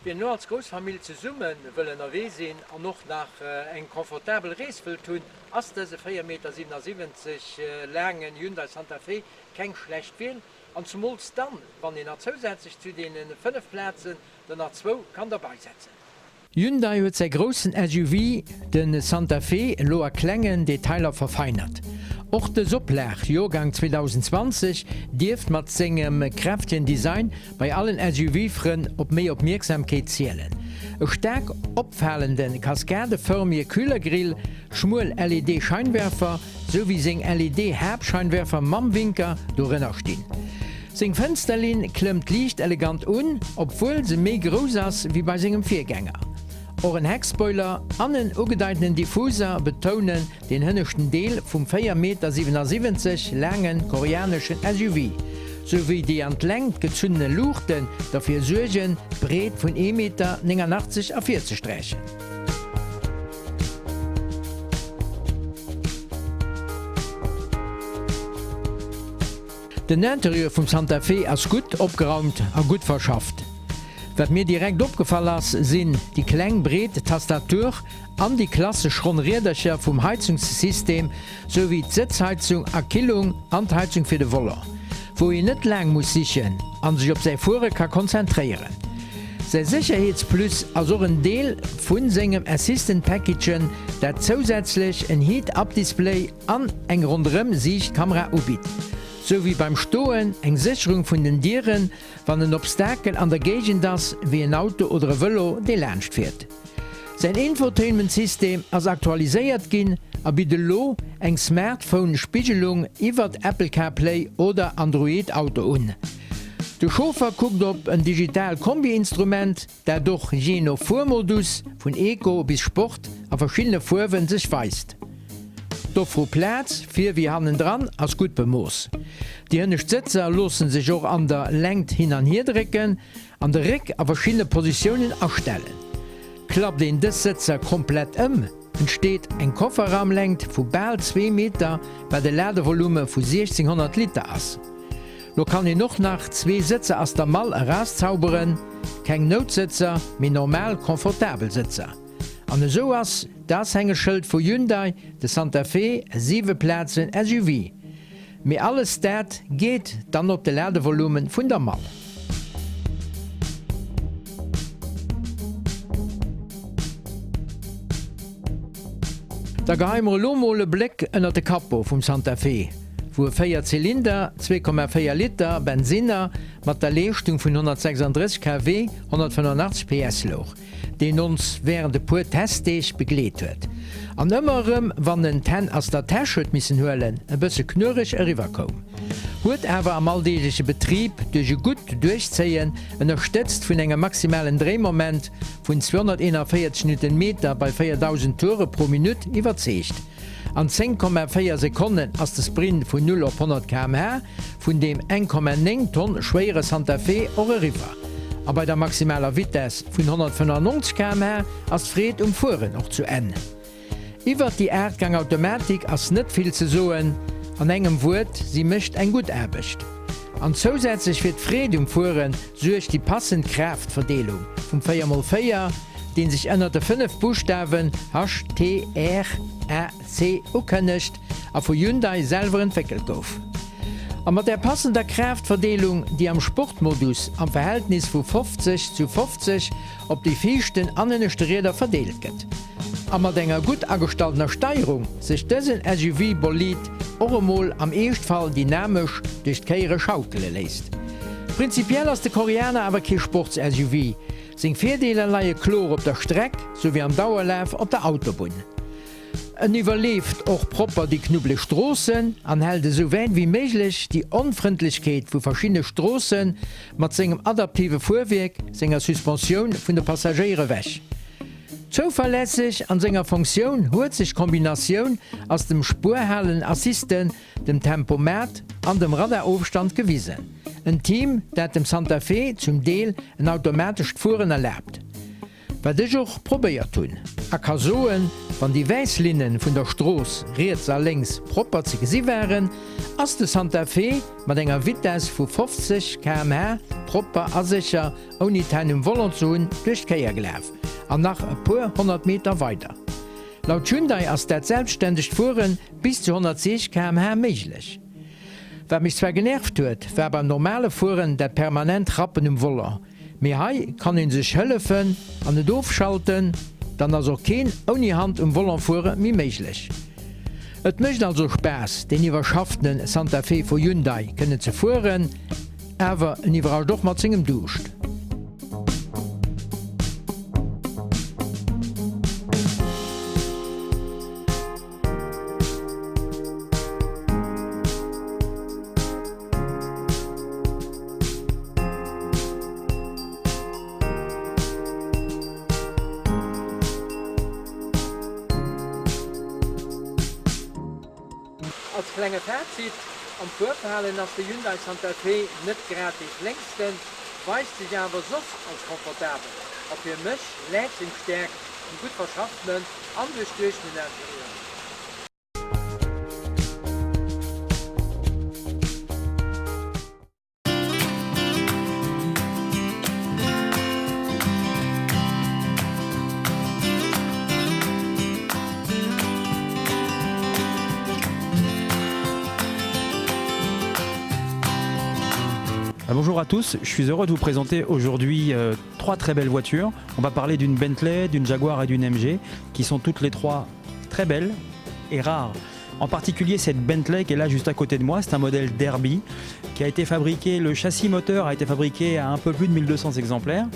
Wien elo als Groussfamill zesumme wëll ënnerwee sinn an och nach eng confortabel Rees wëllt hunn, ass dëse 4,77 Meter laangen Hyundai Santa Fe keng schlecht Wiel. An zumools dann, wann een nach zousätzlech zu deene 5 Plazen der nach zwou kann derbeisetzen. Hyundai huet säi groussen SUV, de Santa Fe, elo a klengen Detailer verfeinert. Och dës Oplag, Joergang 2020, dierft mat sengem kräftegen Design bei allen SUV-Frënn op méi Opmierksamkeet zielen. E staark opfalende kaskadeförmege Kühlergrill, schmuel LED-Scheinwerfer, sou wéi seng LED-Haaptscheinwerfer mam Winker dorënner stinn. Seng Fënsterlinn klëmmt liicht elegant un, obwuel se méi grouss ass wéi bei sengem Virgänger. Och en Heckspoiler an en ugedeitenen Diffuser betounen den hënneschten Deel vum 4,77 Meter laange koreaneschen SUV, sou wéi déi an d'Längt gezunnene Luuchten derfir suergen, d'Breet vun 1,89 Meter ervirzesträchen. Den Interieur vum Santa Fe ass gutt opgeraumt a gutt verschafft. Wat mir direkt opgefall ass, sinn déi kleng breet Tastatur an déi klassesch ronn Riedercher vum Heizungssystem, sou wéi d'Sëtzheizung a Killung an d'Heizung fir de Volant, wou een net laang muss sichen an sech op säi Fuere ka konzentréieren. Säi Sécherheetsplus ass och en Deel vu sengem Assistant Package, dat zousätzlech en Heat-Up-Display an eng Ronderëm-Siicht-Kamera ubitt, sou wéi beim Stoen eng Sécherung vun den Dieren, wann en Obstakel an der Géigend ass, wéi en Auto oder e Vëlo, dee laanscht fiert. Säin Infotainment-System ass aktualiséiert ginn a bitt elo eng Smartphone-Spigelung iwwert Apple CarPlay oder Android Auto un. De Chauffer kuckt op en digitaalt Kombi-Instrument, dat och jee no Fuermodus, vun Eco bis Sport, a verschiddene Fuerwen sech weist. D'Offroad-Plaz, vir wéi hannendran, ass gutt bemooss. Déi hënnescht Sëtzer loosse sech och an der Längt hin an hier drécken an de Réck a verschiddene Positiounen astellen. Klappt een dës Sëtzer komplett ëm, entsteet eng Kofferraumlängt vu bal zwee Meter, wat e Ladevolume vu 1600 Liter ass. Lo kann een och nach zwee Sëtzer ass der Mall erauszauberen, keng Noutsëtzer, mee normal confortabel Sëtzer. An esou ass d'Aushängeschëld vu Hyundai, de Santa Fe, e 7 Plazen SUV. Mee alles dat geet dann op de Ladevolumen vun der Mall. Da geheie mer elo mol e Bléck ënnert de Capot vum Santa Fe, wou e 4 Zylinder, 2,4 Liter Bensinner mat der Leeschtung vun 136 kW, 185 PS louch. deen ons während e puer Testdeeg begleet huet an ëmmer erëm, wann en d'Hänn ass der Täsch huet missen huelen, e bësse knurreg eriwwer koum, huet awer am alldeegleche Betrib duerch e gutt Duerchzéien, ënnerstëtzt vun engem maximalen Dréimoment vun 241 Newtonmeter bei 4.000 Toure pro Minutt, iwwerzeegt. An 10,4 Sekonnen ass de Sprint vun 0 op 100 km/h vun deem 1,9 Tonn schwéiere Santa Fe och eriwwer. A bei der maximaler Vitess vun 195 km/h ass d'Freed um Fueren och zu Enn. Iwwert déi Aachtgang-Automatik ass net vill ze soen, an engem Wuert, si mécht eng gutt Aarbecht. An zousätzlech fir d'Freed um Fuere suergt déi passend Kraaftverdeelung vum 4 mol 4, deen sech ënnert de 5 Buschtawen HTRAC ukënnegt a vu Hyundai selwer entwéckelt gouf. A mat där passender Kraaftverdeelung, déi am Sportmodus am Verhältnis vu 50 zu 50 op déi viischten an ënneschte Rieder verdeelt gëtt. A mat enger gutt agestalltener Steierung sech dësen SUV-Bolid och emol am Eeschtfall dynamesch duerch d'Kéiere schaukele léisst. Prinzipiell ass de Koreaner awer kee Sports-SUV. Seng Virdeeler leie kloer op der Streck souwéi am Dauerlaf op der Autobunn. En iwwerleeft och propper déi knubbeleg Stroossen an hält esou wäit ewéi méiglech déi Onfrëndlechkeet vu verschiddene Stroosse mat sengem adaptive Fuerwierk, senger Suspensioun vun de Passagéier ewech. Zouverlässeg an senger Fonctioun huet sech d'Kombinatioun ass dem Spuerhalen-Assisten, dem Tempomat an dem Radarofstand gewisen. En Team, dat dem Santa Fe zum Deel en automatescht Fueren erlaabt. Wat ech och probéiert hunn. A ka soen, wann déi wäiss Linnen vun der Strooss riets a lénks propper ze gesi waren, ass de Santa Fe mat enger Vitess vu 50 km/h. propper a sécher, ouni d'Hänn um Volant ze hunn, duerch d'Kéier gelaf an nach e puer 100 Meter weider. Laut Hyundai ass dat selbstständegt Fuere bis zu 106 km/h méiglech. Wat mech zwar genervt huet, war beim normale Fueren dat permanent Rappen um Volant, mee hei kann een sech hëllefen an et ofschalten, dann ass och keen ouni Hand um Volant fuere méi méiglech. Et mécht also Spaass deen iwwerschafften Santa Fe vu Hyundai kënnen ze fueren, awer en iwwerrascht och mat sengem Duuscht. Als klenge Fazit, Am Fuerverhalen ass de Hyundai Santa Fe net grad dee flénksten, weist sech awer soss als komfortabel a fir mech läit seng Stäerkt um gutt verschaffenen an duerchduechtenen Interieur. Bonjour à tous, je suis heureux de vous présenter aujourd'hui euh, trois très belles voitures. On va parler d'une Bentley, d'une Jaguar et d'une MG qui sont toutes les trois très belles et rares. En particulier cette Bentley qui est là juste à côté de moi, c'est un modèle Derby qui a été fabriqué, le châssis moteur a été fabriqué à un peu plus de 1200 exemplaires.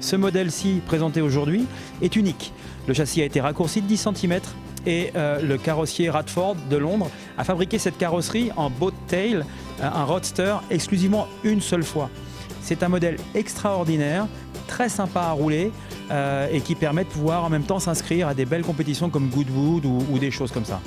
Ce modèle-ci présenté aujourd'hui est unique. Le châssis a été raccourci de 10 cm et euh, le carrossier Radford de Londres a fabriqué cette carrosserie en boat tail, euh, un roadster exclusivement une seule fois. C'est un modèle extraordinaire, très sympa à rouler euh, et qui permet de pouvoir en même temps s'inscrire à des belles compétitions comme Goodwood ou, ou des choses comme ça.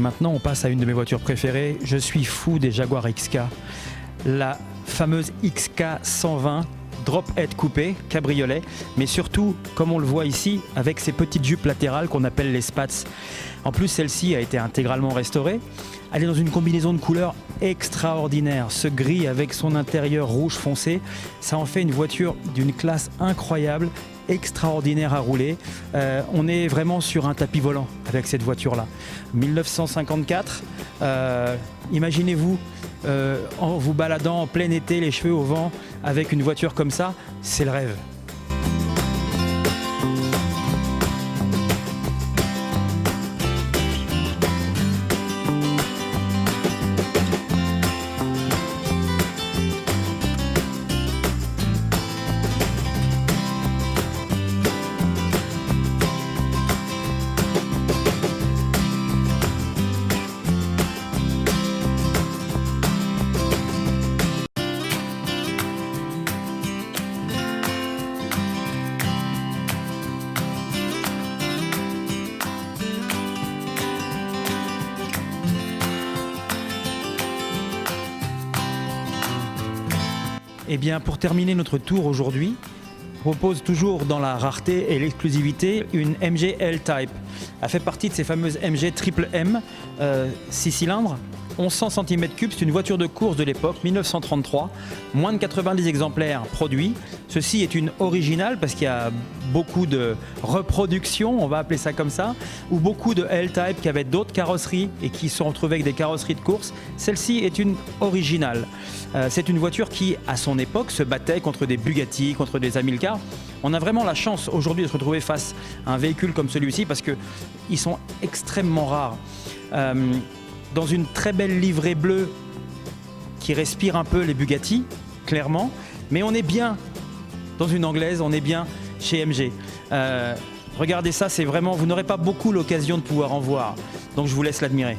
Maintenant, on passe à une de mes voitures préférées. Je suis fou des Jaguar XK. La fameuse XK 120 drop head coupé, cabriolet, mais surtout, comme on le voit ici, avec ces petites jupes latérales qu'on appelle les spats. En plus, celle-ci a été intégralement restaurée. Elle est dans une combinaison de couleurs extraordinaire. Ce gris avec son intérieur rouge foncé, ça en fait une voiture d'une classe incroyable extraordinaire à rouler. Euh, on est vraiment sur un tapis volant avec cette voiture-là. 1954, euh, imaginez-vous euh, en vous baladant en plein été, les cheveux au vent, avec une voiture comme ça, c'est le rêve. Eh bien, pour terminer notre tour aujourd'hui, propose toujours dans la rareté et l'exclusivité une MG L-Type. Elle fait partie de ces fameuses MG triple M, euh, 6 cylindres, 1100 cm3, c'est une voiture de course de l'époque, 1933, moins de 90 exemplaires produits. Ceci est une originale parce qu'il y a beaucoup de reproductions, on va appeler ça comme ça, ou beaucoup de L-Type qui avaient d'autres carrosseries et qui se sont retrouvées avec des carrosseries de course. Celle-ci est une originale. Euh, c'est une voiture qui, à son époque, se battait contre des Bugatti, contre des Amilcar. On a vraiment la chance aujourd'hui de se retrouver face à un véhicule comme celui-ci parce qu'ils sont extrêmement rares. Euh, dans une très belle livrée bleue. qui respire un peu les Bugatti, clairement, mais on est bien dans une anglaise, on est bien chez MG. Euh, regardez ça, c'est vraiment, vous n'aurez pas beaucoup l'occasion de pouvoir en voir. Donc je vous laisse l'admirer.